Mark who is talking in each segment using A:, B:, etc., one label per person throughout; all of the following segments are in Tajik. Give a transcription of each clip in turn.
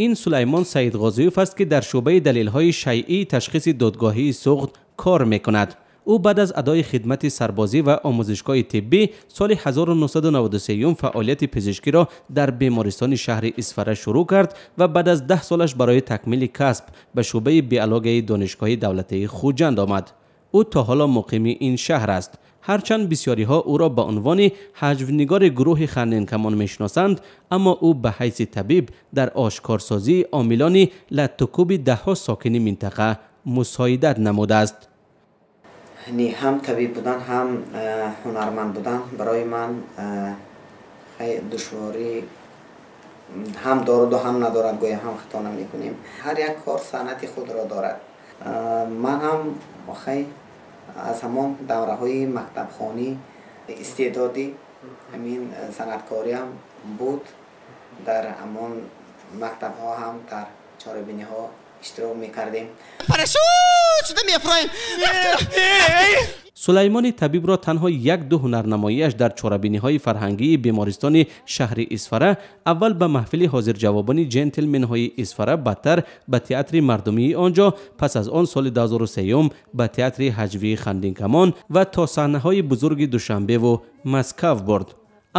A: Ин Сулаймон Саидғозиев аст, ки дар шӯъбаи далелҳои шайъии ташхиси додгоҳии Суғд кор мекунад. Ӯ баъд аз адои хидмати сарбозӣ ва омӯзишгоҳи тиббӣ соли 1993 фаъолияти пизишкиро дар бемористони шаҳри Исфара шурӯъ кард ва баъд аз 10 солаш барои такмили касб ба шӯъбаи биологияи Донишгоҳи давлатии Хуҷанд омад. Ӯ то ҳоло муқими ин шаҳр аст. Ҳарчанд бисёриҳо ӯро ба унвони ҳаҷвнигори гурӯҳи Хандинкамон мешиносанд, аммо ӯ ба ҳайси табиб дар ошкорсозии омилони латтукӯби даҳҳо сокини минтақа мусоидат намудааст.
B: Ҳам табиб будан, ҳам ҳунарманд будан барои ман душворӣ ҳам дораду ҳам надорад, гӯё ҳам хато намекунем. Ҳар як кор санъати худро дорад. Ман ҳам аз ҳамон давраҳои мактабхонӣ истеъдоди ҳамин санъаткориам буд. Дар ҳамон мактабҳо ҳам дар чорабиниҳо иштирок мекардем.
A: Сулаймони табибро танҳо як-ду ҳунарнамоиаш дар чорабиниҳои фарҳангии бемористони шаҳри Исфара, аввал ба маҳфили ҳозирҷавобони ҷентлменҳои Исфара, баъдтар ба театри мардумии он ҷо, пас аз он соли 2003 ба театри ҳаҷвии Хандинкамон ва то саҳнаҳои бузурги Душанбеву Москав бурд.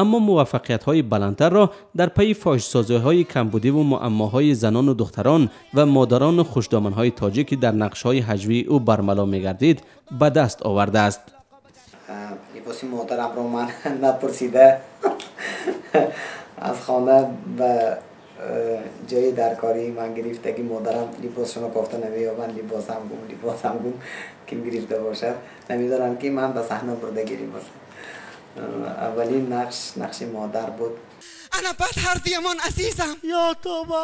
A: Аммо муваффақиятҳои баландтарро дар пайи фоҳишсозиҳои камбудиву муаммоҳои занону духтарон ва модарону хушдоманҳои тоҷик, ки дар нақшҳои ҳаҷвии ӯ бармало мегардид, ба даст овардааст.
B: Либоси модарамро ман напурсида аз хона ба ҷои даркории ман гирифтаги. Модарам либосшоно кофта намеёбанд, либосам гум, либосам гум, ким гирифта бошад намедонанд, ки ман ба саҳна бурдаги либосам. Аввалин нақш нақши модар буд.
C: Ана баъд ҳардуямон, азизам,
D: ё тоба,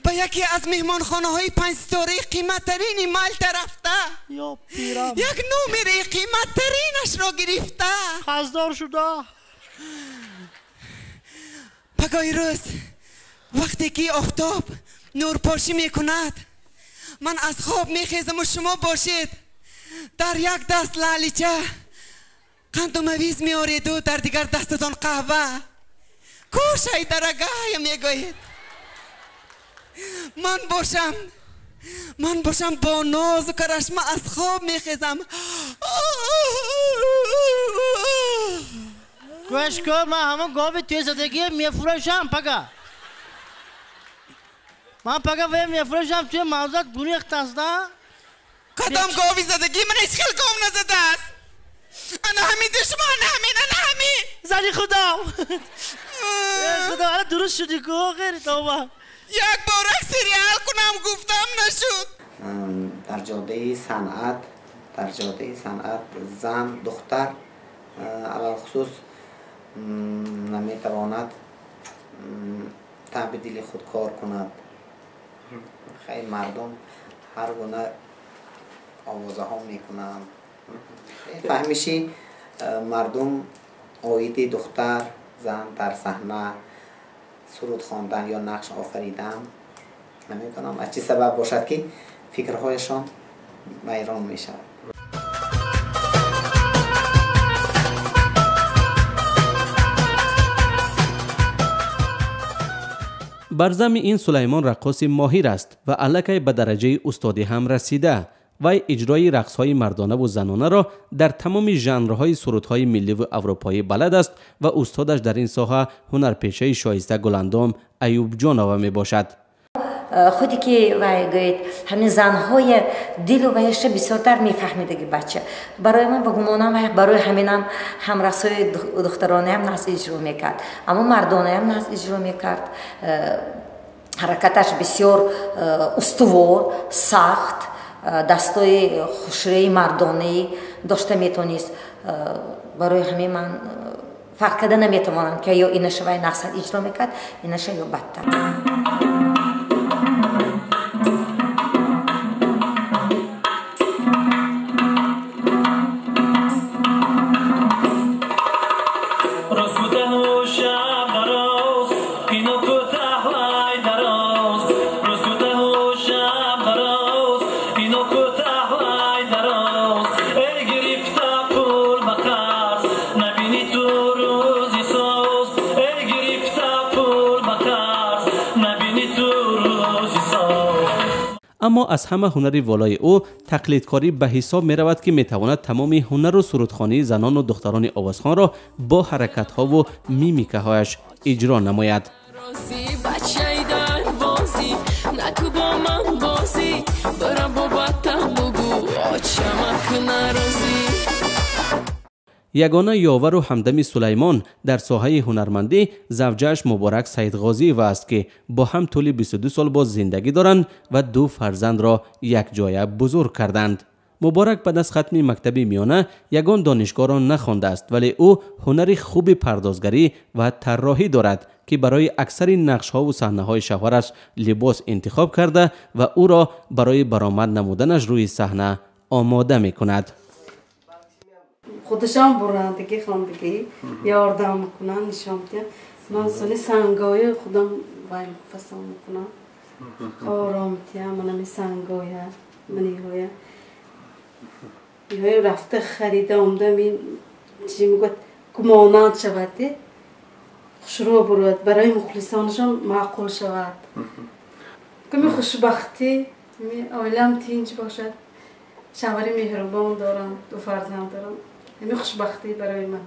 C: ба яке аз меҳмонхонаҳои панҷситораи қиматтарини Малта рафта,
D: ё пирам,
C: як номери қиматтаринашро гирифта
D: қарздор шуда.
C: Пагоҳи рӯз вақте ки офтоб нурпошӣ мекунад, ман аз хоб мехезаму шумо бошед дар як даст лаълича қанду мавиз меореду дар дигар дастатон қаҳва. Кушай, дорогая, мегӯед. Ман бошам бо нозу карашма аз хоб мехезам.
D: Гӯш кун, ман ҳамон гови тезадагие мефурӯшам пага. Ман пага ве мефурӯшам, туи мавзат гурехтаст, да?
C: Кадом гови задагӣ? Ман ҳеҷ хел гов назадааст. Ана ҳамин душман, ана ҳамин, ана ҳамин.
D: Зани худам, худо, ана дуруст шуди ку, хери тоба.
C: Як борак сериал кунам гуфтам, нашуд.
B: Дар ҷодаи санъат, дар ҷодаи санъат зан, духтар алалхусус наметавонад таъби дили худ кор кунад. Хеле мардум ҳар гуна овозаҳо мекунанд. Фаҳмиши мардум оиди духтар, зан дар саҳна суруд хондан ё нақш офаридан, намедонам аз чӣ сабаб бошад, ки фикрҳояшон вайрон мешавад.
A: Бар замми ин Сулаймон раққоси моҳир аст ва аллакай ба дараҷаи устодӣ ҳам расида. Вай иҷрои рақсҳои мардонаву занонаро дар тамоми жанрҳои сурудҳои милливу аврупоӣ балад аст ва устодаш дар ин соҳа ҳунарпешаи шоиста Гуландом Аюбҷонова мебошад.
E: Худе ки вай гӯед, ҳамин занҳои дилу вайша бисёртар мефаҳмидаги бача. Барои ман, ба гумонам, вай барои ҳаминам ҳам рақсҳои духтаронаам нағз иҷро мекард, аммо мардонаам нағз иҷро мекард. Ҳаракаташ бисёр устувор, сахт, дастои хушрӯи мардонаӣ дошта метавонист. Барои ҳамин ман фарқ карда наметавонам, ки ё инаша вай нағз иҷро мекард, инаша ё бадтар.
F: На
A: Аммо аз ҳама ҳунари волои ӯ тақлидкорӣ ба ҳисоб меравад, ки метавонад тамоми ҳунару сурудхонии занону духтарони овозхонро бо ҳаракатҳову мимикаҳояш иҷро намояд. Ягона ёвару ҳамдами Сулаймон дар соҳаи ҳунармандӣ завҷааш Муборак Саидғозиева аст, ки бо ҳам тӯли 22 сол боз зиндагӣ доранд ва ду фарзандро якҷоя бузург карданд. Муборак баъд аз хатми мактаби миёна ягон донишгоҳро нахондааст, вале ӯ ҳунари хуби пардозгарӣ ва тарроҳӣ дорад, ки барои аксари нақшҳову саҳнаҳои шавҳараш либос интихоб карда ва ӯро барои баромад намуданаш рӯи саҳна омода мекунад.
F: Худашон бурандагӣ, хондагӣ ёрдам мекунанд, нишон медиҳанд. Ман сони сангои худам вай фасон мекунам, ором медиҳам. Манами сангоя, маниҳоя иҳоя рафта харида омдам. Ин чи мегӯяд, гумонанд шавад, хушрӯ бурад, барои мухлисонашон маъқул шавад. Ками хушбахтӣ, оилам тинҷ бошад, шавҳари меҳрубон дорам, ду фарзанд дорам. Ҳамин хушбахтӣ барои ман.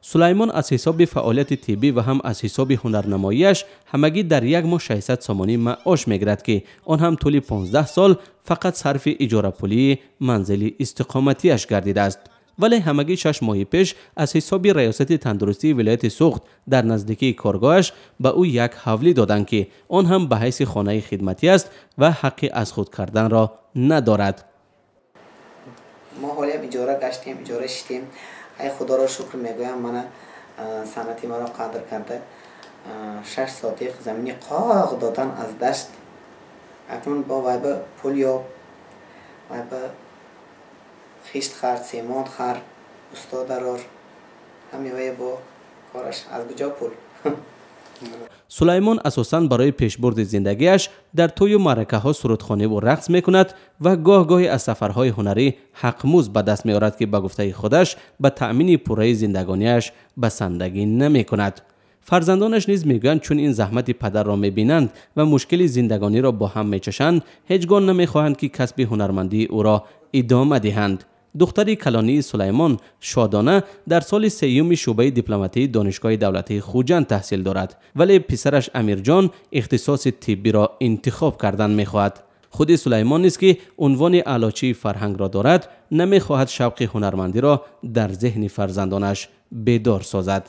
A: Сулаймон аз ҳисоби фаъолияти тиббӣ ва ҳам аз ҳисоби ҳунарнамоияш ҳамагӣ дар як моҳ 600 сомонӣ маош мегирад, ки он ҳам тӯли 15 сол фақат сарфи иҷорапулии манзили истиқоматиаш гардидааст. Вале ҳамагӣ 6 моҳи пеш аз ҳисоби раёсати тандурустии вилояти Суғд дар наздикии коргоҳаш ба ӯ як ҳавлӣ доданд, ки он ҳам ба ҳайси хонаи хидматӣ аст ва ҳаққи аз худ карданро надорад.
B: Мо ҳолиам иҷора гаштем, иҷора шитем. Ай худоро шукр мегӯям, мана санъати маро қадр карда 6 сотиқ замини қоғ додан аз дашт. Акнун бо вайба пул ёб, вайба хишт хар, семон хар, усто дарор, ҳамевае бо кораш аз куҷо пул?
A: Сулаймон асосан барои пешбурди зиндагиаш дар тӯю маъракаҳо сурудхониву рақс мекунад ва гоҳ-гоҳе аз сафарҳои ҳунарӣ ҳақмузд ба даст меорад, ки ба гуфтаи худаш ба таъмини пурраи зиндагониаш басандагӣ намекунад. Фарзандонаш низ мегӯянд, чун ин заҳмати падарро мебинанд ва мушкили зиндагониро бо ҳам мечашанд, ҳеҷ гоҳ намехоҳанд, ки касби ҳунармандии ӯро идома диҳанд. Духтари калонии Сулаймон Шодона дар соли сеюми шӯъбаи дипломатии Донишгоҳи давлатии Хуҷанд таҳсил дорад, вале писараш Амирҷон ихтисоси тиббиро интихоб кардан мехоҳад. Худи Сулаймон низ, ки унвони аълочии фарҳангро дорад, намехоҳад шавқи ҳунармандиро дар зеҳни фарзандонаш бедор созад.